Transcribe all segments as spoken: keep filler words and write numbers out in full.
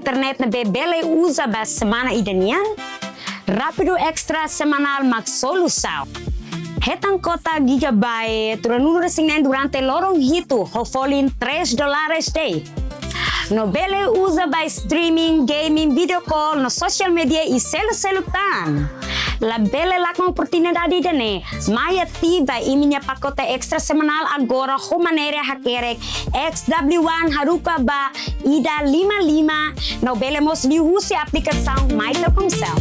internet ne'ebé bele uza ba semana ida nian, Rápido Extra semanál mak solusaun. Hetan kuota gigabyte ruanulu-resin-neen durante loron hitu, ho folin três dólares de'it. No bele uza ba streaming, gaming, video call, no social media i seluk-seluk tan. Labele lakon oportunidade ida-ne'e, mai ativa imi-nia pakote extra semanál agora ho maneira hakerek X W one haruka ba ida lima lima, no bele mós liu husi aplikasaun My Telkomcel.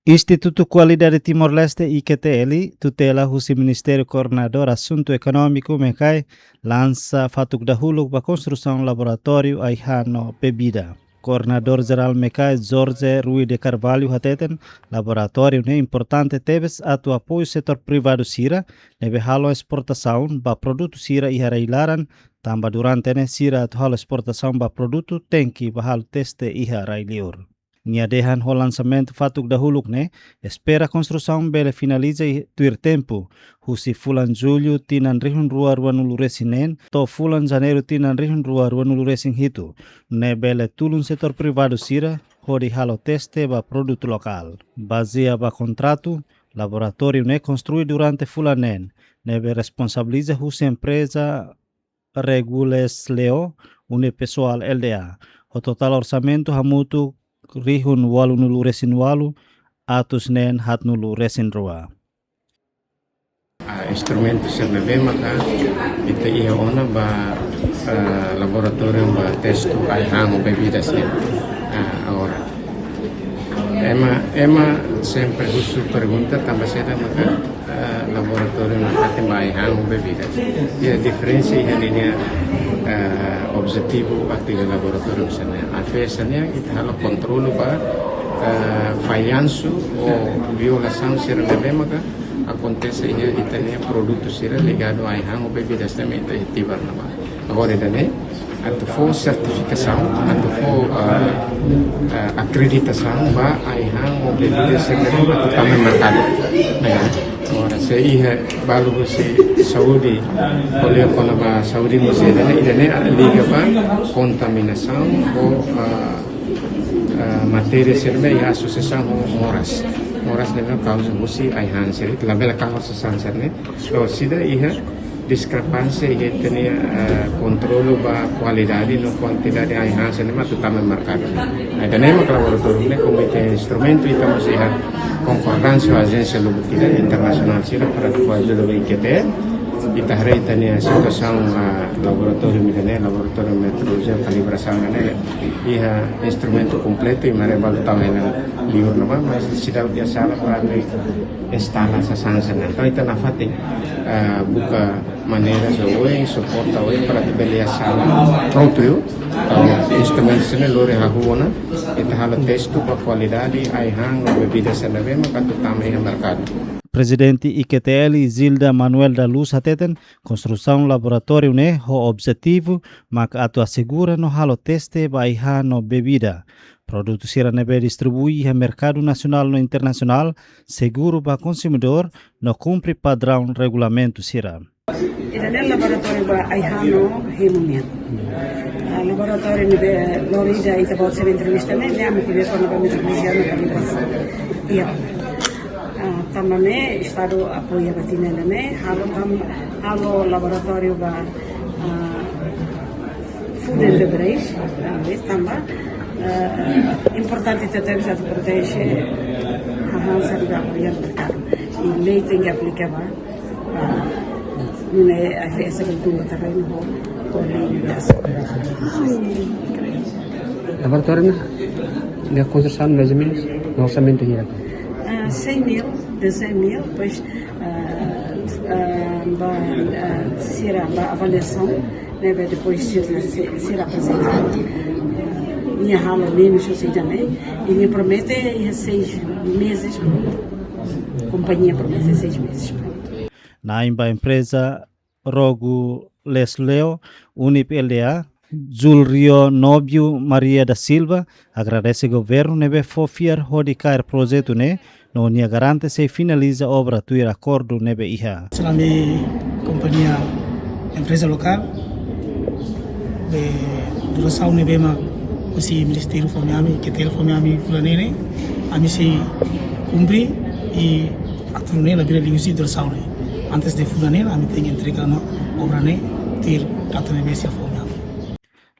Institutu Kualidade Timor-Leste, I Q T L, tutela husi Ministériu Koordenadór Asuntu Ekonómiku, MECAE, lansa fatuk dahuluk ba konstrusaun laboratóriu ai-han no bebida. Koordenadór Jerál MECAE, Jorge Rui de Carvalho, hateten, laboratóriu ne'e importante tebes atu apoiu setór privadu sira ne'ebé halo esportasaun ba produtu sira iha rai-laran, tanba durante ne'e sira atu halo esportasaun ba produtu tenke ba halo teste iha rai-liur. Nia dehan ho lansamentu fatuk dahuluk ne'e, espera konstrusaun bele finaliza i tuir tempu, husi fulan Jullu tinan rihun rua ruanulu-resin-neen to'o fulan Janeiru tinan rihun rua ruanulu-resin-hitu, ne'e bele tulun setór privadu sira hodi halo teste ba produtu lokál. Bazeia ba kontratu, laboratóriu ne'e konstrui durante fulan neen, ne'ebé responsabiliza husi empreza Regulesleo Unipesoal L D A, ho totál orsamentu hamutuk rihun ualunulu-resin-ualu atus neen haatnulu-resin-rua. Ah, instrumentu sira ne'ebé maka ita iha ona ba, ah, laboratóriu ba testu ai-han no bebidas ne'e. Ah, agora. Ema, ema sempre husu pergunta tanba saida maka, ah, laboratóriu ne'e katak ba ai-han no bebidas. Iha diferensa iha ninia, ah, objetivu atu iha laboratóriu sira-ne'e. A F S ne'e ita halo kontrolu ba, ah, fallansu ou violasaun sira ne'ebé maka akontese iha ita-nia produtu sira ligadu ai-han no bebidas ne'ebé ita ativar ne'ebá. Agora ida-ne'e atu fó sertifikasaun, atu fó, ah, ah, akreditasaun ba ai-han no bebidas sira ne'ebé atu tama merkadu. Ne'e. Agora se iha balu husi saúde, ko'alia kona-ba saúde mós ida-ne'e, ida-ne'e liga ba kontaminasaun ou, ah, ah, matéria sira ne'ebé iha asosiasaun ho moras. Moras ne'ebé kauza husi ai-han sira, labele kahur sasán sira-ne'e. Loos, sida iha diskrepánsia iha ita-nia, ah, kontrolu ba kualidade no kuantidade ai-han sira ne'ebé atu tama merkadu. Ida-ne'e mak laboratóriu ne'e, komu ita instrumentu, ita mós iha konkordánsia ho ajénsia lubuk ida internasionál sira para atu ajuda ba I Q T L. Ita haree ita-nia situasaun, ah, laboratóriu ida-ne'e, laboratóriu metrologia kalibrasaun ne'e, iha instrumentu kompletu, i mare balu tau hela liur ne'ebá, mas seidauk iha sala para atu instala sasán sira-ne'e. Entaun ita nafatin, ah, buka maneira oioin, suporta oioin para atu bele iha sala própriu, entaun instrumentu sira-ne'e lori hahú ona, ita halo testu ba kualidade ai-han no bebidas sira ne'ebé maka atu tama iha merkadu. Prezidente I Q T L, Zilda Manuel da Luz, hateten, konstrusaun laboratóriu ne'e ho objetivu mak atu asegura no halo teste ba ai-han no bebida, produtu sira ne'ebé distribui iha merkadu nasionál no internasionál, seguru ba konsumidór no kumpre padraun regulamentu sira. Ida-ne'e laboratóriu ba ai-han no hemu nian. Ah, laboratóriu ne'ebé lori ida ita-boot sira entrevista ne'e, ne'e ami ko'alia kona-ba metrologia no kalibrasaun. Iha. Ah, tanba ne'e Estadu apoia ba tinan ida-ne'e, halo tan-, halo laboratóriu ba, ah, food and beverage, ah, tanba, ah, importante tebes atu proteje hahán sira ne'ebé iha merkadu. I lei tenke aplika ba, ah, nune'e A F S ke tuma terrenu ho, ho lei das. Laboratóriu ne'e, nia konstrusaun mais ou menus, no orsamentu hira? Ah, cem mil, de cem mil, depois, ah, ah, ba, ah, sira ba avaliasaun, ne'ebé depois sira, si-, sira aprezenta. Nia halo menus husi ida-ne'e, i nia promete iha seis meses, prontu. Kompañia promete seis meses, prontu. Na'in ba empreza Regulesleo Unip L D A, Julio Nobio Maria da Silva, agradese governu ne'ebé fó fiar hodi kaer projetu ne'e, no nia garante sei finaliza obra tuir akordu ne'ebé iha. Selami kompañia, empreza lokál, Be durasaun ne'ebé mak husi ministériu fó mai ami, Ketel fó mai ami fulan ne'e, ami sei kumpre i atu nune'e labele liu husi durasaun ne'e. Antes de fulan ne'e, ami tenke entrega ona obra ne'e tuir data ne'ebé sira fó mai ami.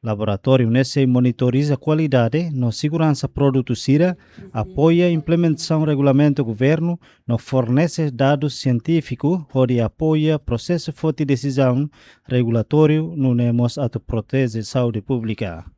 Laboratóriu ne'e sei monitoriza kualidade no seguransa produtu sira, apoia implementasaun regulamentu governu, no fornese dadus sientífiku hodi apoia prosesu foti desizaun regulatóriu nune'e mós atu proteje saúde públika.